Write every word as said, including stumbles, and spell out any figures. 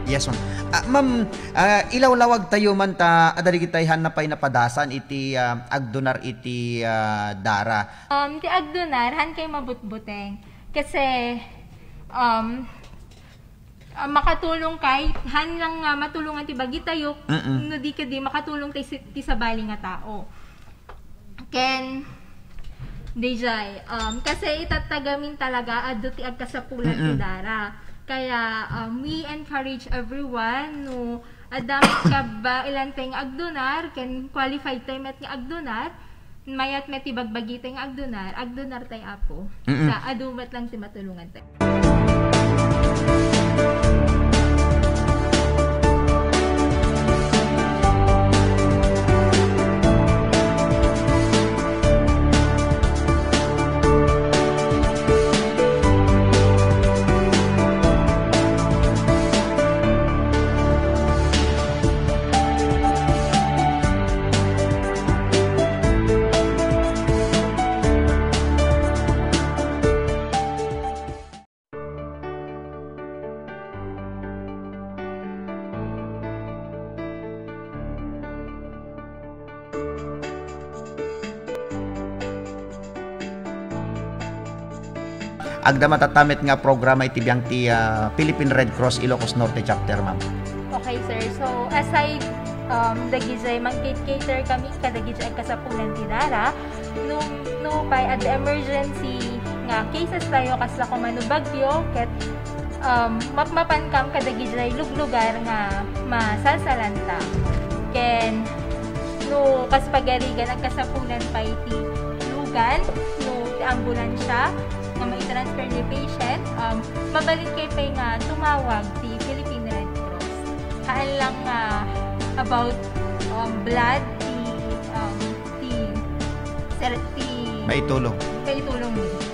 Yes, ma'am. Ah, ma'am, ah, ilawlawag tayo man ta, adda dagiti han pay napadasan iti, ah, agdonar iti, ah, dara. Um, ti agdonar, han kay mabutbuteng. Kasi, um, ah, makatulong kay, han lang nga matulongan ti bagitayo, Mm-mm. no di kadi makatulong ti si-, ti sabali nga tao. Ken, D J, um, kasi itattagamin talaga, adu ti agkasapulan ti Mm-mm. dara. Kaya, um, we encourage everyone, no, adda met kabaelan tay nga agdonar, ken qualified tay met nga agdonar, mayat met ti bagbagitay nga agdonar, agdonar tay, Apo. Mm-mm. Ta adu met lang ti matulongan tay. Agda matattamit nga programa iti biang ti, ah, Philippine Red Cross Ilocos Norte Chapter, ma'am. Okay, sir. So, aside, um, dagijay mangkit-cater kami kadagijay agkasapulan ti dara, no, no pay adda emergency nga cases tayo, kasla koma no bagyo, ket, um, mapmapankam kadagijay luglugar nga masalsalanta. Ken, no kas pagarigan, agkasapulan pay ti lugan, no ti ambulansya nga maitransfer ni patient, um, mabalin kay pay nga tumawag ti Philippine Red Cross. Haan lang nga about, um, blood, ti, um, ti, sir, ti Maitulong. Maitulong ni.